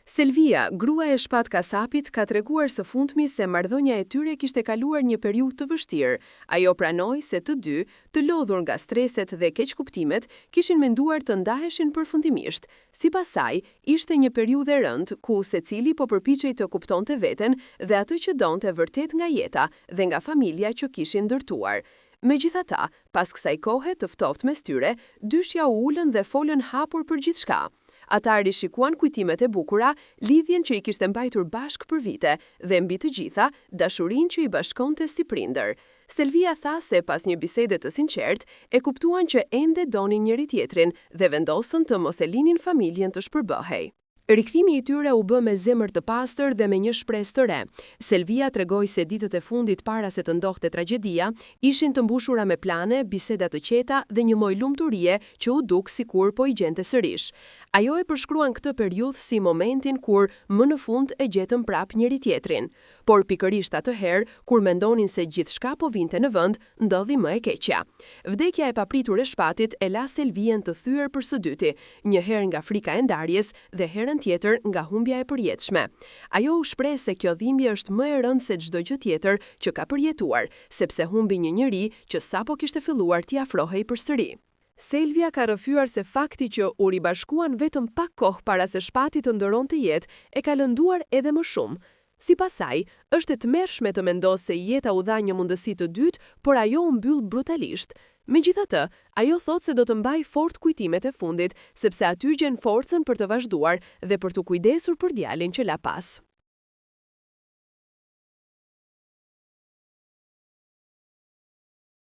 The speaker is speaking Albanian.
Selvia, gruaja e Shpat Kasapit, ka treguar së fundmi se marrëdhënia e tyre kishte kaluar një periudhë të vështirë. Ajo pranoi se të dy, të lodhur nga streset dhe keqkuptimet, kishin menduar të ndaheshin përfundimisht. Sipas saj, ishte një periudhë e rëndë, ku secili po përpiqej të kuptonte veten dhe atë që donte vërtet nga jeta dhe nga familja që kishin ndërtuar. Megjithatë, pas kësaj kohe të ftohtë mes tyre, dyshja u ulën dhe folën hapur për gjithçka. Ata rishikuan kujtimet e bukura, lidhjen që i kishte mbajtur bashkë për vite dhe mbi të gjitha, dashurinë që i bashkonte si prindër. Selvia tha se pas një bisede të sinqertë, e kuptuan që ende donin njëri-tjetrin dhe vendosën të mos e linin familjen të shpërbëhej. Rikthimi i tyre u bë me zemër të pastër dhe me një shpresë të re. Selvia tregoi se ditët e fundit para se të ndodhte tragjedia ishin të mbushura me plane, biseda të qeta dhe një lloj lumturie që u duk sikur po i gjente sërish. Ajo e përshkruan këtë periudhë si momentin kur, më në fund, e gjetëm prapë njëri-tjetrin. Por pikërisht atëherë, kur mendonin se gjithçka po vinte në vend, ndodhi më e keqja. Vdekja e papritur e Shpatit e la Selvien të thyer për së dyti, një herë nga frika e ndarjes dhe herën tjetër nga humbja e përjetshme. Ajo u shpreh se kjo dhimbje është më e rëndë se çdo gjë tjetër që ka përjetuar, sepse humbi një njeri që sapo kishte filluar t'i afrohej përsëri. Selvia ka rrëfyer se fakti që u ribashkuan vetëm pak kohë para se Shpati të ndërronte jetë e ka lënduar edhe më shumë. Sipas saj, është e tmerrshme të mendosh se jeta u dha një mundësi të dytë, por ajo u mbyll brutalisht. Megjithatë, ajo thotë se do të mbajë fort kujtimet e fundit, sepse aty gjen forcën për të vazhduar dhe për t'u kujdesur për djalin që la pas.